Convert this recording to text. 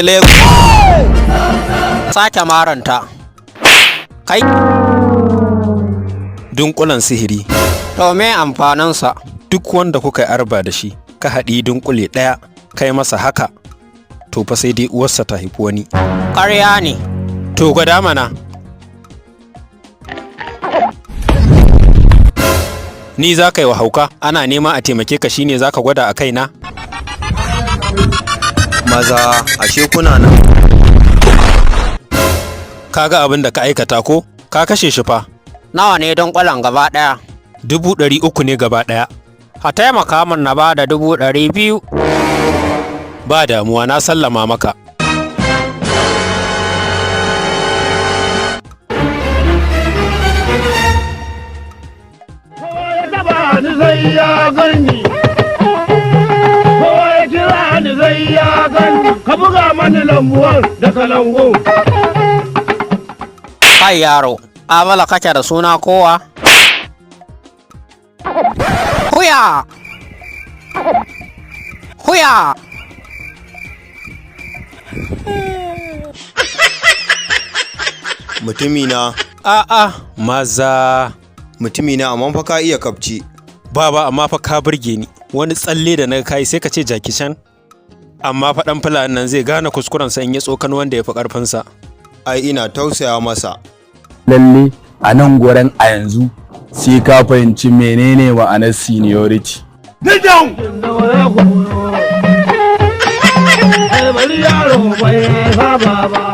Lagos. Sake maranta. Kai, Dunkulen sihiri. To me amfaninsa? Duk wanda kuka yi arba da shi, ka haɗi dunkule ɗaya, kai masa haka, to fa sai dai uwarsa ta haifi wani. Ƙarya ne. To gwada mana. Ni za ka yi wa hauka, ana nema a taimake ka shine za ka gwada a kaina? Maza, ashe kuna nan. Ka ga abin da ka aikata ko? Ka kashe shi fa. Nawa ne dunkulen gaba ɗaya? 300,000 ne gaba ɗaya. A taimaka min na ba da 200,000. Ba damuwa, na sallama maka. Kowa ya taba ni sai ya ganni. Kowa ya kira ni sai ya ganni. Ka buga mani lambuwan da kalangu. Kai yaro, Amala kake da suna kowa? Huya! Huya! Mutumina, A'a, maza. mutumina, amma fa ka iya kafci. Baba, amma fa ka burge ni. Wani tsalle da na kai sai ka ce Jackie Chan. Amma fa ɗan fulani nan zai gane kuskurensa in ya tsokan wanda ya fi ƙarfinsa. Ai ina tausaya masa. Lalle a nan gurin a yanzu sai ka fahimci menene ma'anar seniority. Bari yaro bai saba ba.